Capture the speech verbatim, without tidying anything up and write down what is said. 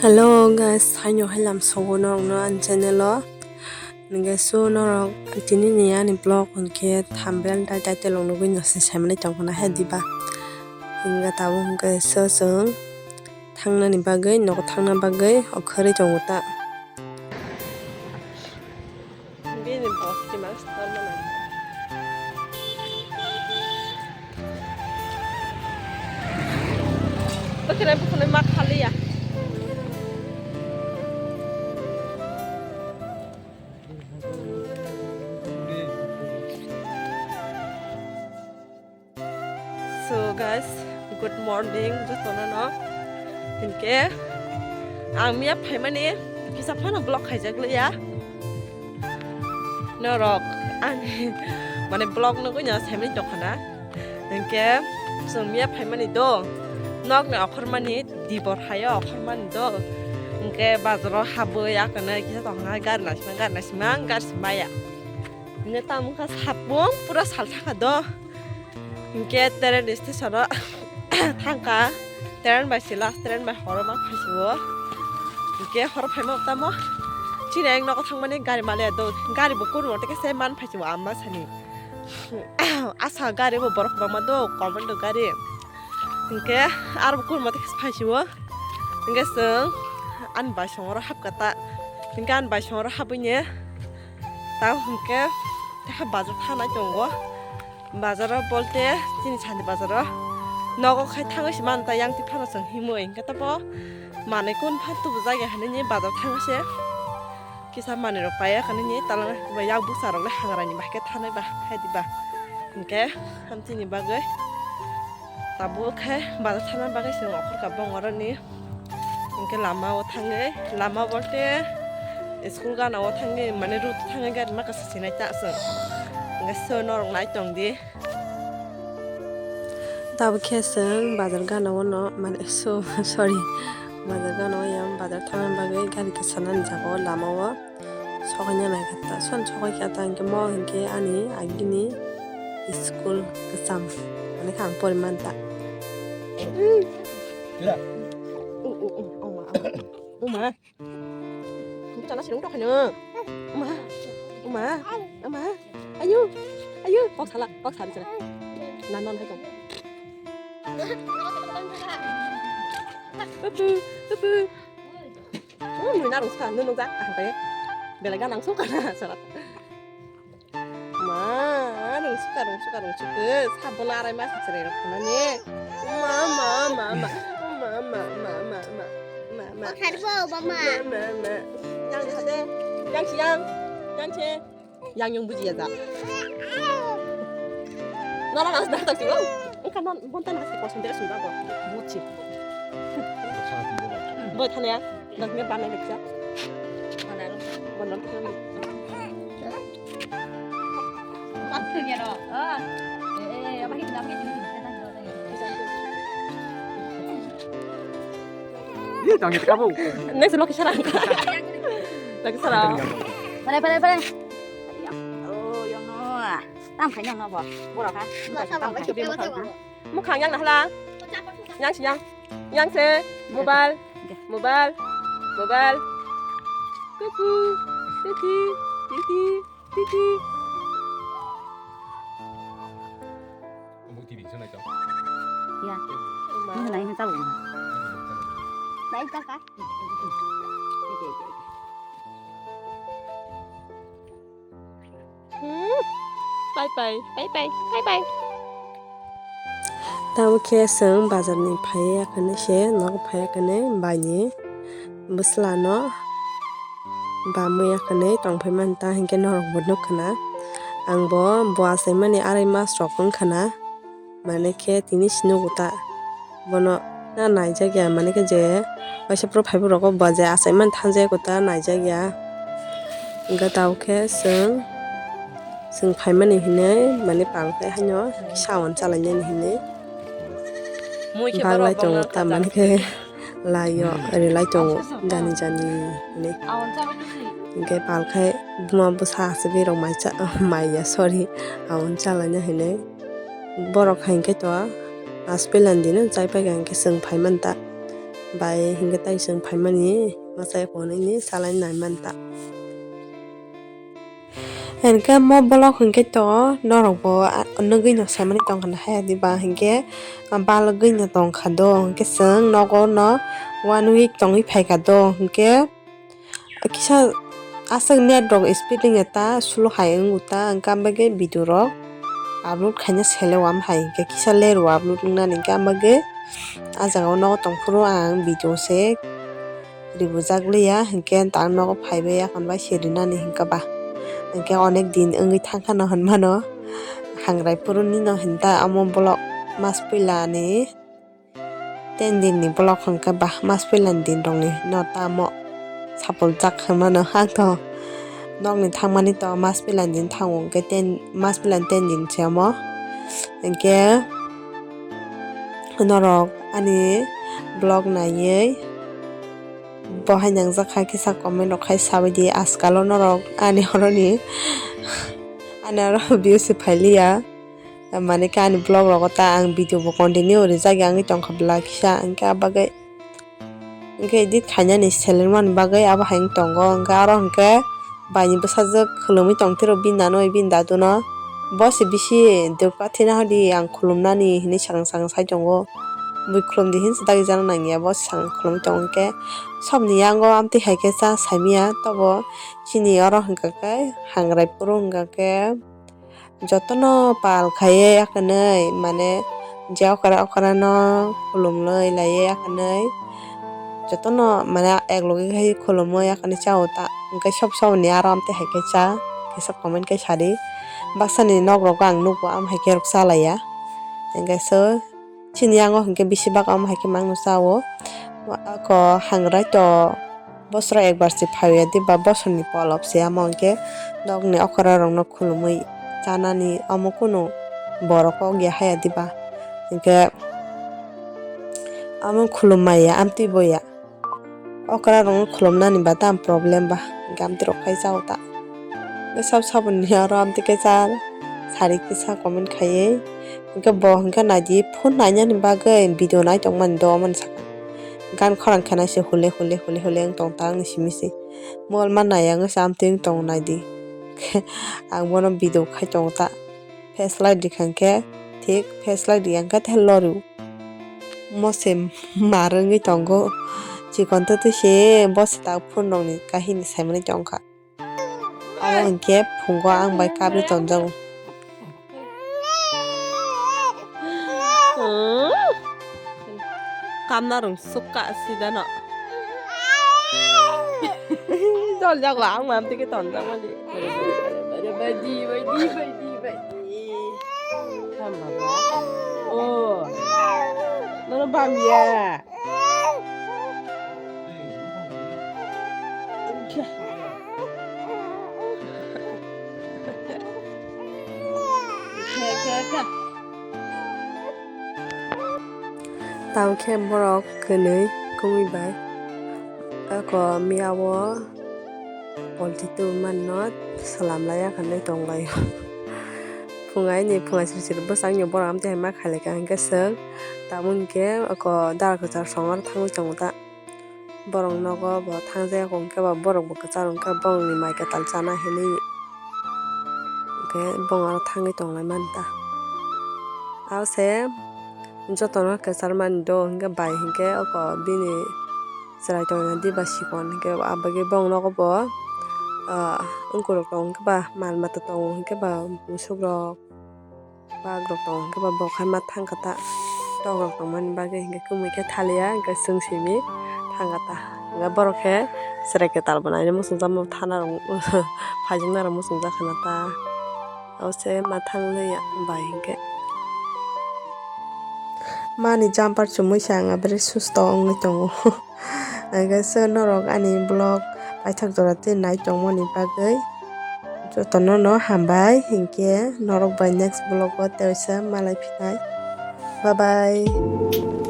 Hello guys, haino hailam sogo norokno ani channel o. Hingke so norok tini ni ani vlog hingke thumbnail tai title rok nugui no se sai manai tong khana he diba. Hingke tabuk hingke so chwng thangnani bagwi nogo thangna bagwi okhorwi tongo ta. Bini boss kimang stor mana. Bwkhwnai bwkhwnai ma khaliya. So guys, good morning jotono no. Hinkhe ang miya phaimani kisa phano vlog khaijak liya. Norok ang mane vlog nugui no saimani tongkhana. Hinkhe chwng miya phaimani do. Nokni okhormani dibor hayo okhormani do. Hinkhe bazaro habwi akana kisa tongkhana gari nasimang gari nasimang gari simaya. Hine tamo kha sapung pura sal thaka do. Hinkhe train station o thangkha, train bai se last train bai horo ma phaisio. Hinkhe horo phaima tamo chini ayang nogo thangmani gari maliya do, gari bo kurmo tei khe se man phaisio amma sani. Asa gari bo borok kwbangma do, commando gari. Hinkhe aro bo kurmo tei khe phaisio. Hinkhe chwng ani bai songoro hapkha ta. Hinkhe ani bai songoro habwini ta hinkhe bazar thanai tongo. Bazaro bolte chini sandi bazaro nogo khai thangwi se manta yang twi phano chwng himwi hinkhe tabo manwi kun phan tubu jagya hinwi bazar thangwi se kisa manwi rok paiya hinwi talang yak bwsa rok le hangrani bai khe thanai ba hai diba hinkhe hamtini bagwi tabuk khe bazar thangna bagwi chwng okhorkha bongoroni. Hinkhe lama o thangwi, lama bolte school gana o thangwi, mane road thangwi gari maka se sinai ta aswk. Hinkhe so norok nai tong di. Tabuk khe chwng bazar gana o no, mane so, sorry, bazar gana o yang bazar thangna bagwi gari kwchana ni jaga o lama o. Sokaina naikha ta, son sokai kha ta, hinkhe mo hinkhe ani agini school kwcham, ani kha ang pori man ta. U, u, u, oma, oma. Chana sirung tokhaino. Oma, oma, oma. Ayu, ayu, kok sala, kok sala sala. Nan non hai kong. Pupu, pupu. Hmm, nui narung sukha, nung nungjak, ah, bai. Belai ganang sukha na, salat. Ma, nung sukha, nung sukha, nung sukha. Sabon arai mas serai rok khana ni. Ma, ma, ma, ma. Ma, ma, ma, ma, ma. Ma, ma. Kok harbo, mama. Ma, ma, ma. Yang hade. Yang siang. Yang che. Yang yang buji ya, Zak. Nora nang sedang tak sih, Bang? Engkau non, bontan nasi kosong dia sudah, Bang. Buci. Boy, tanya ya. Nang nggak panen, Bang? Mana lu? Bonon tuh. Waktunya, lo. Oh. Eh, eh, apa kita namanya? Ini kita tanya, lo, tanya. Ih, jangan kita, Bang. Next, lo kisah. Lagi salah. Pare, pare, pare. Oh, yang no. Tam khai yang no bo. Borok ha. Tam khai. Mukhang yang nahla. Yang si yang. Yang se. Mobile. Mobile. Mobile. Kuku. Titi. Titi. Titi. Buk T V se nai to. Ya. Ini nai ini tahu. Nai tak ah. Hmm. Bye bye. Bye bye. Bye bye. Tamo khe chwng bazar ni phaiya khe se nogo phaiya khe baini bwsla no bamwi ya khe tongphai manta hinkhe norok bo nukha na ang bo bo achaimani arai mas rok wngkha na. Mane khe tini si nugo ta bono na naijak ya, mane khe je waisa phuru phaibu rogo ba je achaimani thangjak ya ta naijak ya. Hwnkhe tabuk khe chwng, chwng phaimani hinwi mane pal khe haino sawan chalainani hinwi baglai tongo ta, mane khe. Laio, hmm, relai tongo, jani jani hinwi. Hinkhe pal khai buma bwsa aswk rok mai cha, mai ya, sorry, aboni chalaina hinwi. Borok hai khe to aswk belai dino chai paikha, hinkhe chwng phai manta. bai hinkhe tai chwng phaimani masa eko hwnwi salai nai manta. Hinkhe mo vlog hinkhe to norokbo nugwi no saimani tongkha na haya diba hinkhe balgwi no tongkha do hinkhe chwng nogo no one week tongwi phaikha do hinkhe kisa aswk net rok speed wngya ta slow hai wngo ta hinkhe ambagwi video rok upload khaina sele o amhai hinkhe kisa ler o upload wngnani hinkhe ambagwi ah jagao nogo tongphuru ang video se ribujak liya hinkhe ang nogo phaibai yakhon bai se rinani hinkhe ba hinkhe onek din wngwi thangkhano hinmano hangrai phuruni no hinta omo vlog mas puila ni ten din ni vlog hinkhe ba mas puila ni din rok ni no tamo sapuljak hinmano ang to nokni thangmani to mas puila ni din thango hinkhe ten mas puila ni ten din se omo hinkhe norok ani vlog naiwi. Bo hai nangjak kha kisa comment rok khai sabaidi ajkal o norok ani oro ni ani oro views se phailiya mane khe ani vlog rogo ta ang video bo continue rijak ya wngwi tongkha bla kisa hinkhe abagwi hinkhe edit khainani selengmani bagwi abo hai wng tongo hinkhe aro hinkhe baini bwsajwk khulumwi tongtiro bini nanwi bini daduno bo se bisi dukha thina hodi ang khulumnani hinwi sakang sakang sai tongo. Bui khulumdi hinsa dagi jana nangya bo swkang khulumwi tongo hinkhe sobni yango amtwi hai khe cha saimanya tobo chini oro hinkha khe hangrai phuru hinkha khe jotono pal khaiwi akhwnwi mane je okra okra no khulumlwi laiwi akhwnwi jotono mane eklogi khai khulumwi akhwnwi chao ta hinkhe sob sobni aro amtwi hai khe cha kisa comment khe sadi baksani nok rogo ang nukgo am hai khe rok cha laiya hinkhe so. Chini yango hinkhe bisi bak omo hai khe mangno chao. Ako hangrai to bosoro ekbar se phaiya diba bosorni polop se amo hinkhe nokni okra rokno khulumwi chanani omo kunu borok kok ya haya diba hinkhe amo khulum maya amtwi boya. Okra rokno khulumnani ba tam problem ba gamti rok khai chao ta. Sab saboni aro amtwi khe cha sari kisa comment khaiwi hinkhe bo hinkhe naidi phone nainani bagwi video nai tongmani do mani saka gan khorang khe naise hule hule hule hule wng tong ta wngni simi se mol ma nai wngwi se amtwi wng tong naidi ang bono video khai tongo ta. Flashlight rikha hinkhe thik flashlight riya hinkhe the lorio. Mo se mar wngwi tongo. Chikon twtwi se bo se tak phone rokni kahini saimani tongkha. Abo hinkhe phungo ang bai kabri tonjago. Kamna rung sukha sidano. Jol jago ang mam tike ton jago di. Badi badi badi badi. Tam baba. Oh. Nono bam ya. Tamo khe borok kwnwi kumui bai ako miyao polti tubui manno salam laiya khanwi tonglaio. Phungai ni phungai siri siri bwsakni borok amtwi hai ma khailai kha hinkhe swk tamo hinkhe ako dara kwchar songor thangwi tongo ta. Borok nogo bo thangjaya kho hinkhe ba borok bo kwcharo hinkhe borokni mai kwtal chana hinwi hinkhe bongaro thangwi tonglai mani ta. Abo se jotono kwchar mani do hinkhe bai hinkhe oko bini chwrai tongna diba sikon hinkhe abagwi bong nogo bo wngkurok tongo hinkhe ba mal mata tongo hinkhe ba musuk rok. Bak rok tongo hinkhe ba bo khai ma thang kha ta tok rok tongmani bagwi hinkhe kumui khe thaliya hinkhe chwng simi thang kha ta hinkhe borok khe chwrai kwtal bo naina muchungjak thana rok phaijakna rok muchungjak khana ta abo se ma thang liya bai hinkhe mani jumper chumui se ang abri susto wngwi tongo. Hinkhe se norok ani vlog paithak jora tei nai tongmani bagwi jotono no hambai hinkhe norok bai next vlog o teisa malai phinai bye bye.